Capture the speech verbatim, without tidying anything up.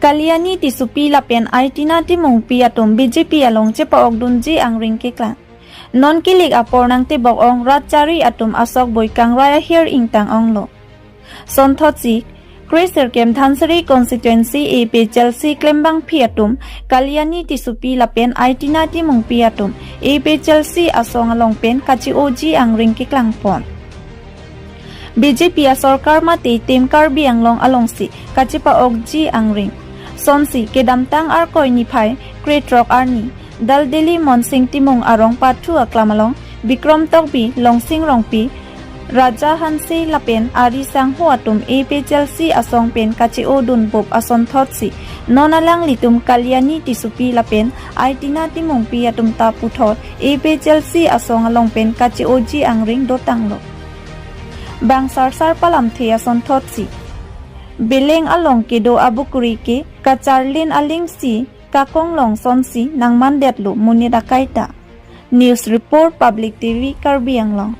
Kalyani Tissopi lapen Aitina Timungpi atum B J P along chepa-okdunji angring keklang. Non kilik apor nangtebok ong rat chari atum asok boikang rai ahir ingtang onglo. Sonthotsi, Kre sirkep Dhansiri constituency A P H L C klembangpi atum Kalyani Tissopi lapen Aitina Timungpi atum A P H L C asong along pen kache-oji angring keklangpon. B J P asorkar mate item Karbi Anglong alongsi kachepa-okji angring. Sonsi kedamtang Arkoi niphai krethrok arni Daldeli Monsing Timung arong pathu aklam along Bikrom Tokbi, Longsing Rongpi, Raja Hanse lapen ari sangho atum A P H L C asong pen kache-odunbup asonthotsi non alanglitum Kalyani Tissopi lapen Aitina Timungpi atum ta puthot A P H L C asong along pen kache-oji angring dotanglo. Bang sarsar palamthe asonthotsi Beleng along kedo abukuri ke kacharlin alingsi kakong long sonsi nangmandetlo monit akaita. News Report, Public T V, Karbi Anglong.